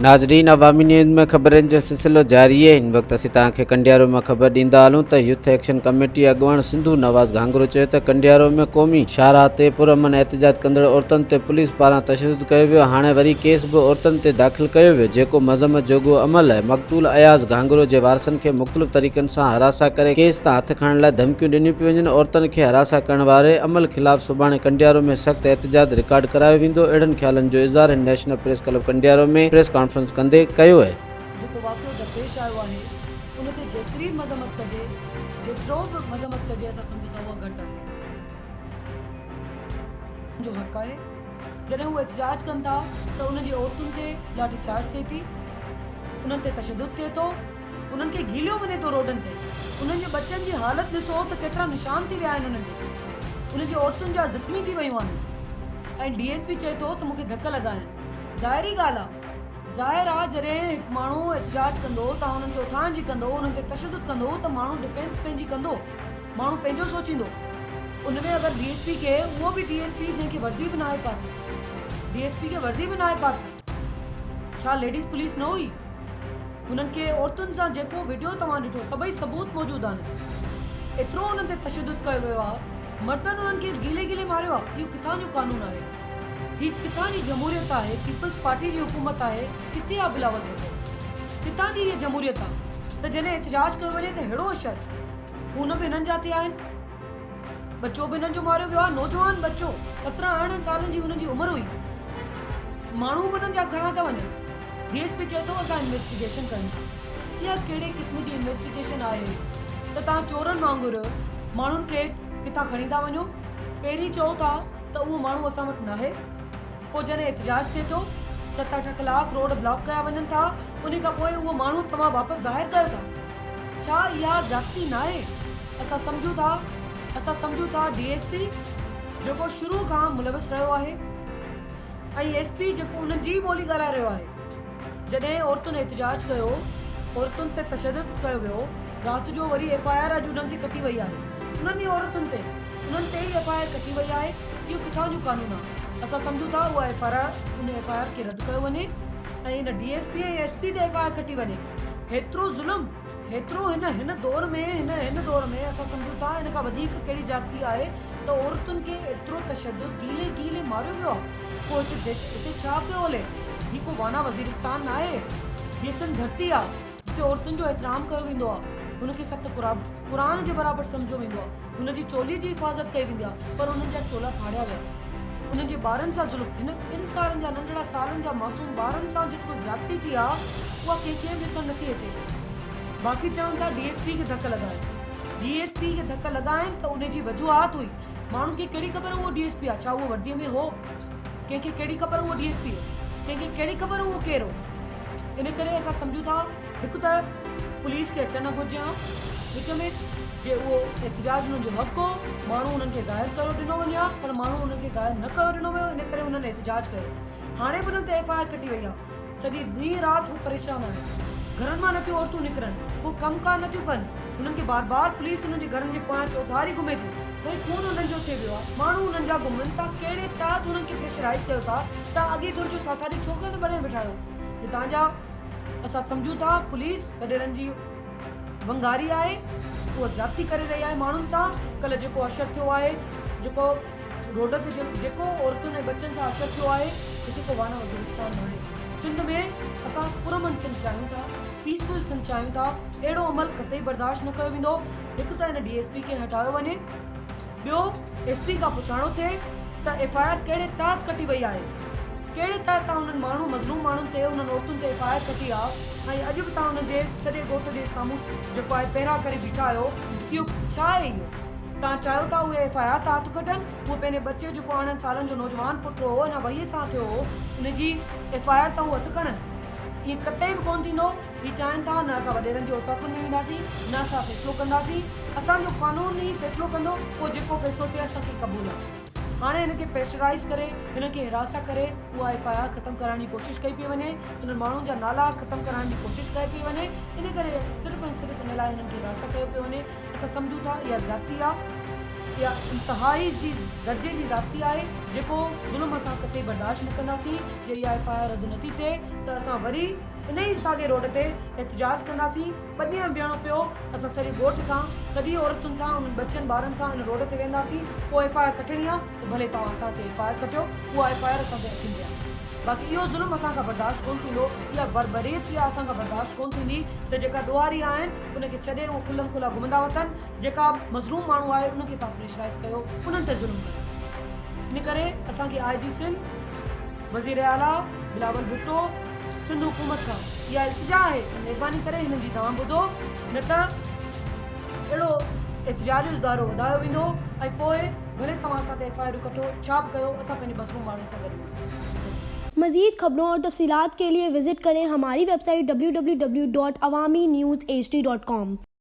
ناظرين عوامي نيوز ۾ خبرن جو سلسلو جاري آهي هن وقت اسين توهان کي ڪنڊيارو مان خبر ڏيندا هلون ته يوٿ ايڪشن ڪميٽي اڳواڻ سنڌو نواز گهانگهرو چيو ته ڪنڊيارو ۾ قومي شاهراهه تي پرامن احتجاج ڪندڙ عورتن تي پوليس پاران تشدد ڪيو ويو هاڻي وري ڪيس به عورتن تي داخل ڪيو ويو جيڪو مذمت جوڳو عمل آهي مقتول اياز گهانگهرو جي وارثن کي مختلف طريقن سان هراسان ڪري ڪيس تان هٿ کڻڻ لاء ڌمڪيون ڏنيون پيون وڃن عورتن کي هراسان ڪرڻ واري عمل خلاف سڀاڻي ڪنڊيارو ۾ سخت احتجاج رڪارڊ ڪرايو ويندو اهڙن خيالن جو اظهار هن national press club Kandiaro ۾ press conference ڪندي ڪيو اهي. جيڪو واقعو درپيش آيو آهي ان تي جيتري به مذمت ڪجي جيترو به مذمت ڪجي اسان سمجهون ٿا اها گهٽ آهي. جو حق آهي جڏهن هو احتجاج ڪن ٿا ته انهن جي عورتن تي لاٺي چارج ٿئي ٿي انهن تي تشدد ٿئي ٿو انهن کي گهيليو وڃي ٿو روڊن تي انهن جي ٻچن جي حالت ڏسو ته ڪيترا نشان ٿي ويا آهن انهن جي انهن جي عورتن جا زخمي ٿي ويون آهن ۽ ڊي ايس پي چئي ٿو ته مون کي ڌڪ لڳا آهن ظاهري ڳالهه آ ظاهر آ جڏهن هڪ ماڻهو احتجاج ڪندو تان انهن کي اٿارڻ جي ڪندو انهن تي تشدد ڪندو ته ماڻهو ڊفينس پنهنجي ڪندو ماڻهو پنهنجو سوچيندو ان ۾ اگر ڊي ايس پي کي اهو به ڊي ايس پي جنهن کي وردي به ناهي پاتي ڊي ايس پي کي وردي به ناهي پاتي ڇا ليڊيز پوليس نه هئي؟ هنن کي عورتن سان جيڪو وڊيو توهان ڏٺو سڀئي ثبوت موجود آهن. ايترو انهن تي تشدد ڪيو ويو آهي، مردن انهن کي گهلي گهلي ماريو آهي، اهو ڪٿان جو قانون آهي؟ هي ڪٿان جي جمهوريت آهي، پيپلز پارٽي جي حڪومت آهي، ڪٿي آهي بلاول ڀٽو؟ ڪٿان جي هيء جمهوريت آهي ته جڏهن احتجاج ڪيو وڃي ته ههڙو اشر؟ خون به هنن جا ٿيا آهن. ٻچو به هنن جو ماريو ويو آهي، نوجوان ٻچو 17 18 سالن جي هن جي عمر هئي، ماڻهو به هنن جا کڻا ٿا وڃن، ڊي ايس پي چئي ٿو اسان انويسٽيگيشن ڪيون ٿا، اها ڪهڙي قسم جي انويسٽيگيشن آهي ته توهان چورن وانگر ماڻهن کي ڪٿان کڻي ٿا وڃو، پهرين چئو ٿا ته اهو ماڻهو اسان وٽ ناهي، پوء جڏهن احتجاج ٿئي ٿو ست اٺ ڪلاڪ روڊ بلاڪ ڪيا وڃن ٿا، انهي کان پوء اهو ماڻهو توهان واپس ظاهر ڪيو ٿا. ڇا اها زيادتي ناهي؟ اسان سمجهون ٿا اسان سمجهون ٿا ڊي ايس پي جيڪو شروع کان ملوث رهيو آهي ۽ ايس پي جيڪو انهن جي ئي ٻولي ڳالهائي رهيو آهي جڏهن عورتن احتجاج ڪيو عورتن تي تشدد ڪيو ويو رات جو وري ايف I R اڄ انهن تي ڪٽي وئي آهي انهن ئي عورتن تي انهن تي ئي ايف I R ڪٽي وئي آهي اهو ڪٿان جو قانون آهي اسان سمجهون ٿا اها F I R in F I R کي رد ڪيو وڃي ۽ ان D S P ۽ S P تي ايف I R ڪٽي وڃي هيترو ظلم، هيترو هن هن دور ۾ هن هن دور ۾ اسان سمجهون ٿا ان کان وڌيڪ ڪهڙي زيادتي آهي ته عورتن کي ايترو تشدد گهيلي گهيلي ماريو ويو آهي پوء هتي دهشت هتي ڇا پيو هلي هي ڪو وانا وزيرستان ناهي هي سنڌ ڌرتي آهي جتي عورتن جو احترام ڪيو ويندو آهي هن کي ست قرآن جي برابر سمجهيو ويندو آهي. هن جي چولي جي حفاظت ڪئي ويندي آهي پر انهن جا چولا ڦاڙيا ويا انهن جي ٻارن سان ظلم هن ٻن سالن جا ننڍڙا سالن جا معصوم ٻارن سان جيترو زيادتي ٿي آهي اها ڪنهن کي به ڏسڻ نٿي اچي باقي چون ٿا ڊي ايس پي کي ڌڪ لڳا آهن ڊي ايس پي کي ڌڪ لڳا آهن ته ان جي وجوهات هئي ماڻهن کي ڪهڙي خبر اهو ڊي ايس پي آهي ڇا اهو وردي ۾ هو ڪنهن کي ڪهڙي خبر اهو ڊي ايس پي هو ڪنهن کي ڪهڙي خبر اهو ڪير هو ان ڪري اسان سمجهون ٿا هڪ ته پوليس کي اچڻ نه گهرجي ها وچ ۾ جي اهو احتجاج انهن جو حق هو ماڻهو انهن کي ظاهر ڪيو ڏنو وڃي ها پر ماڻهو انهن کي ظاهر نه ڪيو ڏنو ويو ان ڪري انهن احتجاج ڪيو هاڻي به انهن تي ايف I R ڪٽي وئي آهي سڄي ڏينهن رات هو پريشان آهن گهرن مان نٿيون عورتون نڪرن ڪو ڪم ڪار نٿيون ڪن انهن کي بار بار پوليس انهن جي گهرن جي پويان چوڌاري گهمي ٿي ڀئي خون انهن جو ٿي ويو آهي ماڻهو انهن جا گهمن ٿا ڪهڙي تحت انهن کي پريشرائيز ڪيو ٿا تان اڳي ڌر جو ساٿاري ڇو ڪري بڻائي ويٺا آهيو هتان جا اسان سمجهون ٿا پوليس وڏيرن جي ونگاري آهي اها زيادتي ڪري رهي آهي ماڻهن سان ڪلهه جيڪو حشر ٿيو آهي جيڪو روڊ تي جيڪو عورتن ۽ ٻچن سان حشر ٿيو آهي هتي ڪو وانا وزيرستان ناهي سنڌ ۾ اسان پرامن سنڌ چاهيون ٿا پيسفل سنڌ چاهيون ٿا اهڙو عمل قطعي برداشت نه ڪيو ويندو هڪ ته هن ڊي ايس پي کي هٽايو وڃي ٻيو ايس پي کان پڇاڻو ٿئي ته ايف I R ڪهڙي تحت ڪٽي وئي آهي؟ ڪهڙي تحت تان انهن ماڻهو مظلوم ماڻهن تي انهن عورتن تي ايف I R ڪٽي آ ۽ اڄ به تان انهن جي سڄي ڳوٺ جي سامهون جيڪو آهي پهرا ڪري بيٺا آهيو اهو ڇا آهي اهو تان چاهيو ٿا اهي ايف I R تان هٿ ڪڍن اهو پنهنجي ٻچي جيڪو ارڙهن سالن جو نوجوان پٽ هو اڃا وهي سان ٿيو هو ان جي ايف I R تان هو هٿ کڻن ائين قطعي به ڪونه ٿيندو. هي چاهين ٿا نه اسان وڏيرن جي اوطاقن ۾ وينداسين نه اسان فيصلو ڪنداسين اسان جو قانون ئي فيصلو ڪندو پوء جيڪو فيصلو ٿئي اسان کي قبول آهي هاڻي هن کي پريشرائيز ڪري هنن کي هراسان ڪري اها ايف I R ختم ڪرائڻ جي ڪوشش ڪئي پئي وڃي انهن ماڻهن جا نالا ختم ڪرائڻ جي ڪوشش ڪئي پئي وڃي ان ڪري صرف ۽ صرف ان لاء هنن کي هراسان ڪيو پيو وڃي اسان سمجهون ٿا اها زيادتي آهي. اها انتهائي جي درجي جي زيادتي آهي جيڪو ظلم اسان قطعي برداشت نه ڪنداسين جي اها ايف I R رد نٿي ٿئي ته اسان وري انهي ئي ساڳي روڊ تي احتجاج ڪنداسين ٻه ڏينهن بيهڻو پيو ته اسان سڄي ڳوٺ سان سڄي عورتن سان انهن ٻچن ٻارن سان ان روڊ تي وينداسين پوء ايف I R ڪٽڻي آهي ته ڀلي توهان اسان تي ايف I R ڪٽيو اها ايف I R اسان تي اکين تي آهي باقي اهو ظلم اسان کان برداشت ڪونه ٿيندو اها بربريت اها اسان کان برداشت ڪونه ٿيندي ته جيڪا ڏوهاري آهن ان کي ڇڏي اهو کلم کلا گهمندا وتن جيڪا مظلوم ماڻهو آهي ان کي توهان پريشرائيز ڪيو انهن تي ظلم ڪيو ان ڪري اسان کي آء جي سنڌ وزير اعليٰ بلاول ڀٽو سنڌ حڪومت کان اها التجا آهي ته مهرباني ڪري هنن جي دانهن ٻڌو نه ته اهڙو احتجاج جو دائرو وڌايو ويندو ۽ پوء ڀلي توهان اسان تي ايف I آرون ڪٽو ڇا به ڪيو اسان پنهنجي مظلوم ماڻهن سان گڏ هونداسين. مزيد خبرون اور تفصيلات کے لئے وزٽ کریں ہماری ویب سائٹ www.awamiNewsHD.com.